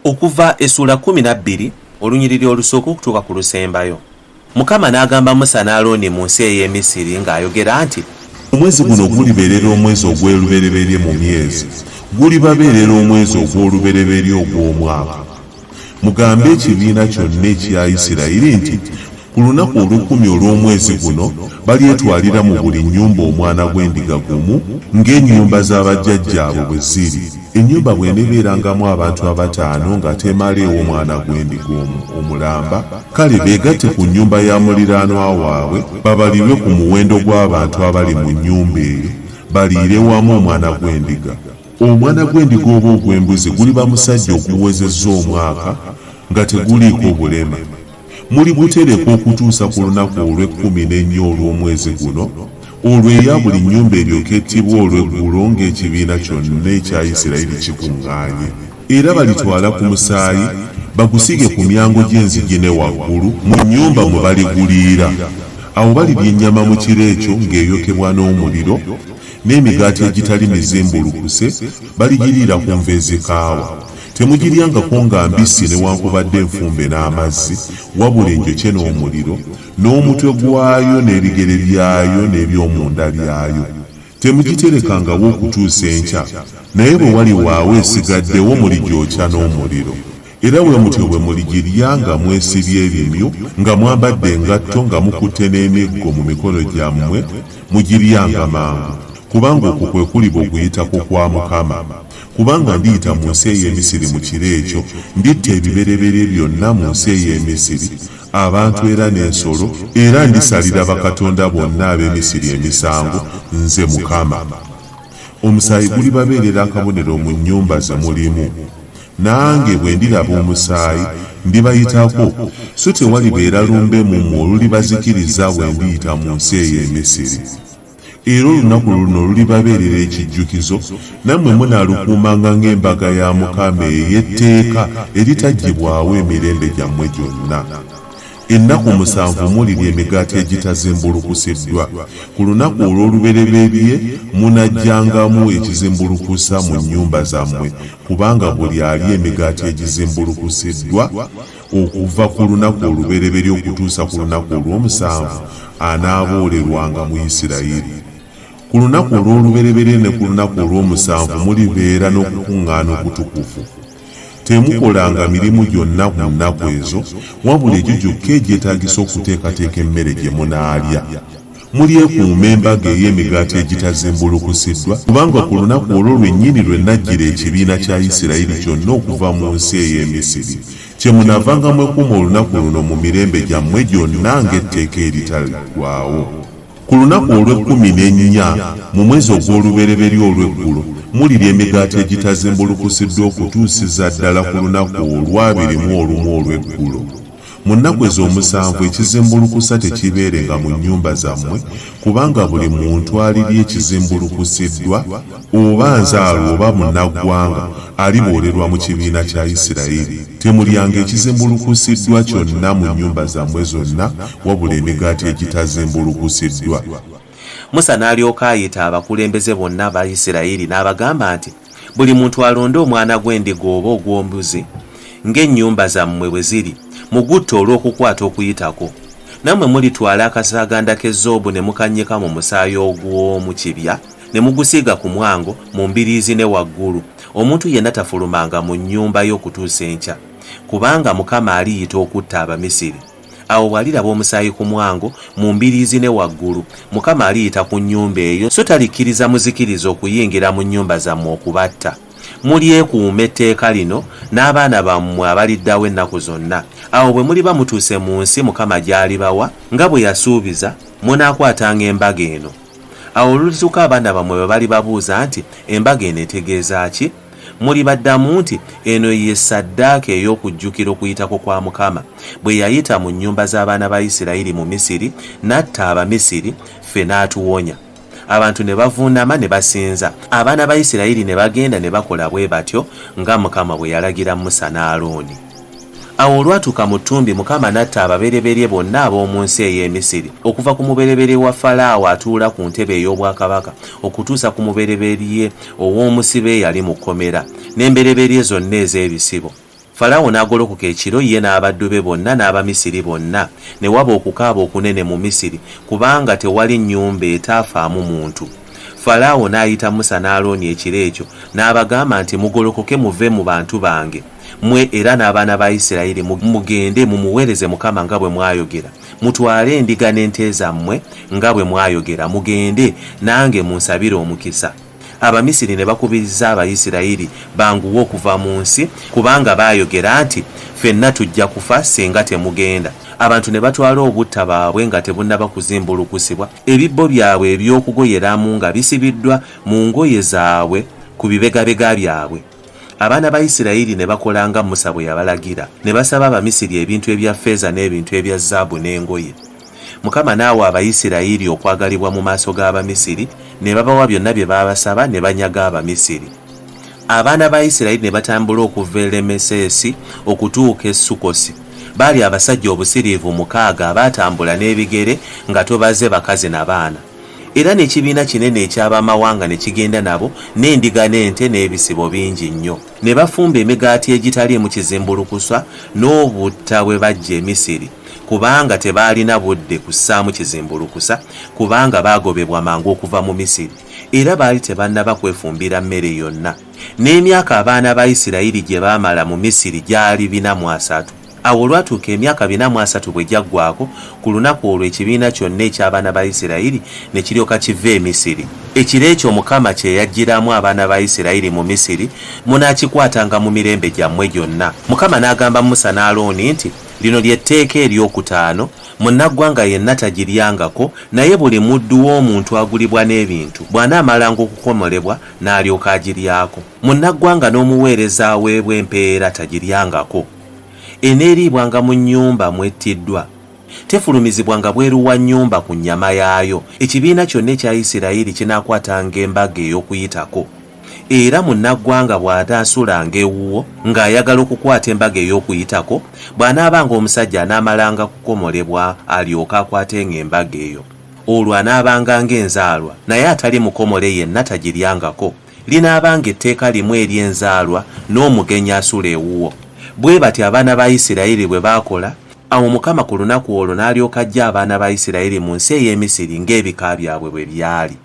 Okuva essuula 12 olunyiriri olusooka okutuuka ku lusembayo. Mukama n'agamba Musa ne Alooni mu nsi ey'e Misiri ng'ayogera nti. Omwezi guno gulibeerera omwezi ogw'elubereberye mu myezi, gulibabeerera omwezi ogw'olubereberye ogw'omwaka. Mugambe ekibiina kyonna ekya Isirayiri nti, Ku lunaku olw'ekkumi olw'omwezi guno balyetwalira mu buli nnyumba omwana gw'endiga gumu, ng'ennyumba za bajjajjaabwe bwe ziri. Ennyumba bw'enebeerangamu abantu abataano nga temaleewo mwana gw'endiga omu omulamba, kale beegatte ku nnyumba ya muliraanwa waabwe, babalirwe ku muwendo gw'abantu abali mu nnyumba eyo, baliire wamu omwana gw'endiga. Omwana gw'endiga oba ogw'embuzi guliba musajja oguwezezza omwaka, nga teguliiko bulema. Muligutereka okutuusa ku lunaku olw'ekkumi n'ennya olw'omwezi guno, olwo eya buli nnyumba eryoke ettibwe olw'eggulo ng'ekibiina kyonna ekya Isirayiri kikuŋŋaanye. Era balitwala ku musaayi, bagusiige ku myango gy'enzigi ne waggulu mu nnyumba mwe baliguliira. Awo balirya ennyama mu kiro ekyo ng'eyokebwa n'omuliro, n'emigaati egitali mizimbulukuse, baligiriira ku nva ezikaawa. Temugiryangako nga mbisi newankubadde nfumbe n'amazzi, wabula enjokye n'omuliro, n'omutwe gwayo n'ebigere byayo n'eby'omunda byayo. Temugiterekangawo okutuusa enkya, naye bwe waliwaawo esigaddewo muligyokya n'omuliro. Era bwe mutyo bwe muligirya nga mwesibye ebimyu, nga mwambadde engatto, nga mukutte n'emiggo mu mikono gyammwe, mugiryanga mangu, kubanga okwo kwe kuliba Okuyitako kwa Mukama. Kubanga ndiyita mu nsi ey'e Misiri mu kiro ekyo, nditta ebibereberye byonna mu nsi ey'e Misiri, abantu era n'ensolo, era ndisalira bakatonda bonna ab'e Misiri emisango, nze Mukama. Omusaayi gulibabeerera akabonero mu nnyumba ze mulimu. Nange bwe ndiraba omusaayi, ndibayitako, so tewalibeera lumbe mu mmwe olulibazikiriza bwe ndiyita mu nsi ey'e Misiri. Era olunaku luno lulibabeerera ekijjukizo, nammwe munaalukuumanga ng'embaga ya Mukama ey'etteeka eritaggyibwawo emirembe gyammwe gyonna. Ennaku musanvu mulirya emigaati egitazimbulukusiddwa. Ku lunaku olw'olubereberye munaggyangamu ekizimbulukusa mu nnyumba zammwe, kubanga buli alya emigaati egizimbulukusiddwa, Okuva ku lunaku olubereberye okutuusa ku lunaku olw'omusanvu anaaboolerwanga mu Isirayiri. Ku lunaku olw'olubereberye ne ku lunaku olw'omusanvu mulibeera n'okukuŋŋaana okutukuvu. Temukolanga mirimu gyonna mu nnaku ezo, wabula egyo gyokka egyetaagisa okuteekateeka emmere gye munaalya. Mulyekuuma embaga ey'Emigaati Egitazimbulukusiddwa, kubanga ku lunaku olwo lwennyini lwe najjira ekibiina kya Isirayiri kyonna okuva mu nsi ey'e Misiri. Kyemunavanga mwekuuma olunaku luno mu mirembe gyammwe gyonna ng'etteeka eritaggwaawo. Ku lunaku olw'ekkumi n'ennya mu mwezi ogw'olubereberye olw'eggulo, mulirya emigaati egitazimbulukusiddwa okutuusiza ddala ku lunaku olw'abiri mu olumu olw'eggulo. Mu nnaku ezo omusanvu ekizimbulukusa tekiibeerenga mu nnyumba zammwe, kubanga buli muntu alirya ekizimbulukusiddwa, oba nzaalwa oba munnaggwanga, aliboolerwa mu kibiina kya Isirayiri. Temulyanga ekizimbulukusiddwa kyonna mu nnyumba zammwe zonna, wabula emigaati egitazimbulukusiddwa. Musa n'alyoka ayita abakulembeze bonna aba Isirayiri n'abagamba nti, Buli muntu alonde omwana gw'endiga oba ogw'embuzi ng'ennyumba zammwe bwe ziri, mugutte olw'okukwata Okuyitako. Nammwe mulitwala akasaganda k'ezzoobu ne mukannyika mu musaayi ogw'omu kibya, ne mugusiiga ku mwango, mu mbiriizi ne waggulu. Omuntu yenna tafulumanga mu nnyumba ye okutuusa enkya, kubanga Mukama aliyita okutta Abamisiri. Awo bw'aliraba omusaayi ku mwango, mu mbiriizi ne waggulu, Mukama aliyita ku nnyumba eyo, so talikkiriza muzikiriza okuyingira mu nnyumba zammwe okubatta. Mulyekuuma etteeka lino n'abaana bammwe abaliddawo ennaku zonna. Awo bwe muliba mutuuse mu nsi Mukama gy'alibawa, nga bwe yasuubiza, munaakwatanga embaga eno. Awo olulituuka abaana bammwe bwe balibabuuza nti, Embaga eno etegeeza ki? Mulibaddamu nti, Eno ye ssaddaaka ey'okujjukira Okuyitako kwa Mukama, bwe yayita mu nnyumba z'abaana ba Isirayiri mu Misiri, n'atta Abamisiri, ffe n'atuwonya. Abantu ne bavuunama ne basinza. Abaana ba Isirayiri ne bagenda ne bakola bwe batyo nga Mukama bwe yalagira Musa ne Alooni. Awo olwatuuka mu ttumbi Mukama n'atta ababereberye bonna ab'omu nsi ey'e Misiri, okuva ku mubereberye wa Falaawo atuula ku ntebe ey'obwakabaka okutuusa ku mubereberye ow'omusibe eyali mu kkomera, n'embereberye zonna ez'ebisibo. Falaawo n'agolokoka ekiro, ye n'abaddu be bonna n'Abamisiri bonna, ne waba okukaaba okunene mu Misiri, kubanga tewali nnyumba etaafaamu muntu. Falaawo n'ayita Musa ne Alooni ekiro ekyo, n'abagamba nti, Mugolokoke muve mu bantu bange, mmwe era n'abaana ba Isirayiri, mugende mumuweereze Mukama nga bwe mwayogera. Mutwale endiga n'ente zammwe nga bwe mwayogera, mugende, nange munsabire omukisa. Abamisiri ne bakubiriza Abayisirayiri banguwe okuva mu nsi, kubanga baayogera nti, Ffenna tujja kufa singa temugenda. Abantu ne batwala obutta baabwe nga tebunnaba kuzimbulukusibwa, ebibbo byabwe eby'okugoyeramu nga bisibiddwa mu ngoye zaabwe ku bibegabega byabwe. Abaana ba Isirayiri ne bakola nga Musa bwe yabalagira, ne basaba Abamisiri ebintu ebya ffeeza n'ebintu ebya zaabu n'engoye. Mukama n'awa Abayisirayiri okwagalibwa mu maaso g'Abamisiri, ne babawa byonna bye baabasaba, ne banyaga Abamisiri. Abaana ba Isirayiri ne batambula okuva e Lemeseesi okutuuka e Sukkosi. Baali abasajja obusiriivu mukaaga abaatambula n'ebigere nga tobaze bakazi na baana. Era n'ekibiina kinene eky'ab'amawanga ne kigenda nabo, n'endiga n'ente n'ebisibo bingi nnyo. Ne bafumba emigaati egitaliimu kizimbulukusa n'obutta bwe baggya e Misiri, kubanga tebaalina budde kussaamu kizimbulukusa, kubanga baagobebwa mangu okuva mu Misiri, era baali tebannaba kwefumbira mmere yonna. N'emyaka abaana ba Isirayiri gye baamala mu Misiri gyali 430. Awo olwatuuka emyaka 430 bwe gyaggwaako, ku lunaku olwo ekibiina kyonna eky'abaana ba Isirayiri ne kiryoka kiva e Misiri. Ekiro ekyo Mukama kye yaggyiramu abaana ba Isirayiri mu Misiri munaakikwatanga mu mirembe gyammwe gyonna. Mukama n'agamba Musa ne Alooni nti, Lino lye tteeka eryokutaano, Munnaggwanga yenna tagiryangako, naye buli muddu w'omuntu agulibwa n'ebintu, bw'anaamalanga okukomolebwa, n'alyoka agiryako. Munnaggwanga n'omuweereza aweebwa empeera tagiryangako. Eneeriibwanga mu nnyumba mw'ettiddwa. Tefulumizibwanga bweru wa nnyumba ku nnyama yaayo. Ekibiina kyonna ekya Isirayiri kinaakwatanga Embaga ey'Okuyitako. Era munnaggwanga bw'anaasulanga ewuwo ng'ayagala okukwata Embaga ey'Okuyitako, bw'anaabanga omusajja anaamalanga kukomolebwa alyoke akwatenga embaga eyo. Olwo anaabanga ng'enzaalwa, naye atali mukomole yenna tagiryangako. Linaabanga etteeka limu eri enzaalwa n'omugenyi asula ewuwo. Bwe batyo abaana ba Isirayiri bwe baakola. Awo Mukama ku lunaku olwo n'alyoka aggya abaana ba Isirayiri mu nsi ey'e Misiri ng'ebika byabwe bwe byali.